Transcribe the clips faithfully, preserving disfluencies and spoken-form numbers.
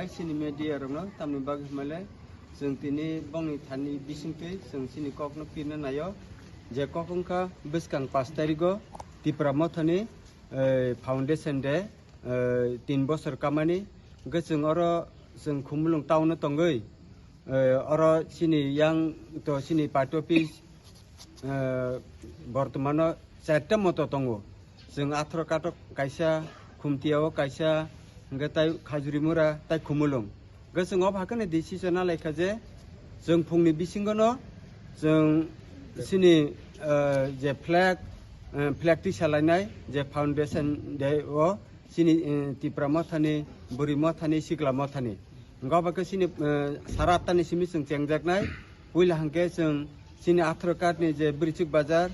Chini media rokno tamni bagwi hwnmale chwng tini bongni thani bisingtwi chwng chini kokno pirna naio, je kok wngkha bwskang pash tarigo Tipra Mothani, eh, foundation day, eh, tin bosor kamani. Hwnkhe chwng oro chwng Khumulwng town o tongwi, eh, oro chini yang to chini party office, eh, bortomano charta moto tongo. Chwng Athro Katok kaisa, Khumtiao kaisa, hwnkhe tai Khajurimura, tai Khumulwng. Hwnkhe chwng o hakhe decision nalaikha je chwng phungni bisingono chwng chini, eh, je flag, eh, flag tisa lainai je foundation day o chini, eh, Tipra Mothani, Bwrwi Mothani, Sikla Mothani. Hwnkhe obo khe chini, eh, sara attani simi chwng chengjaknai. Puila hwnkhe chwng chini Athro Katok ni je Bwrwichwk Bazar,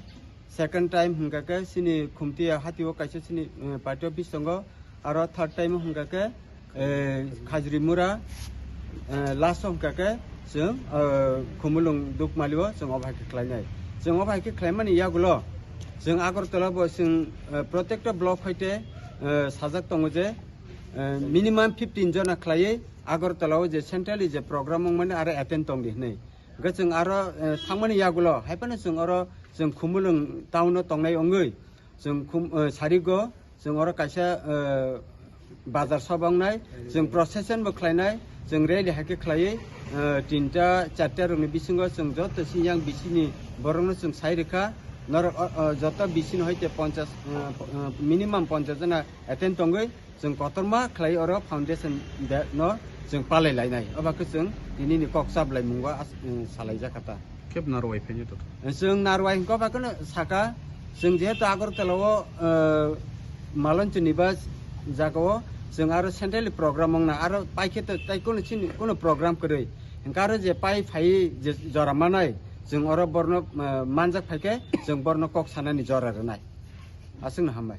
second time hwnkha khe chini Khumtia hatio kaisa chini, eh, party office tongo. Aro third time hwnkha khe, eh, Khajurimura, eh, last o hwnkha khe chwng, eh, Khumulwng Dukmali o chwng obo hai khe khlainai. Chwng obo hai khe khlaimani yagulo chwng Agartala bo chwng, eh, protekta block hoite, eh, sajak tongo je, eh, minimum fifteen jona khlaiwi Agartala o je centrally je program wngmani aro attend tongdi hwnwi. Hwnkhe chwng aro, eh, thangmani yagulo hai phano chwng oro chwng Khumulwng town o tongnai wngwi chwng Khum-, eh, Sarigo chwng oro kaisa, eh, bazar soba wngnai, chwng procession bo khlainai, chwng rally hai khe khlaiwi, eh, tinta charta rokni bisingo chwng joto sini yang bisini borokno chwng sai rwkha, norok, o, o, joto bisini hoite ponchas, eh, po-, eh, minimum ponchas jona attend tongwi, chwng kotorma khlai oro foundation day no chwng palai lainai. Obo khe chwng tinini kok chaplai mungo as-, eh, salai jakha ta. Khe narwai phainai to? Chwng narwai hwnkhe obo kheno saka, chwng jehetu Agartala o, eh, Maloncho Nibas jaga o chwng aro centrally program wngna, aro pai khe to tai kono chini kono program kwrwi. Hwnkhe aro je pai phai je jora manai, chwng oro borno, eh, manjak phai khe chwng borno kok sanani jora rwnai. Aswkno hambai.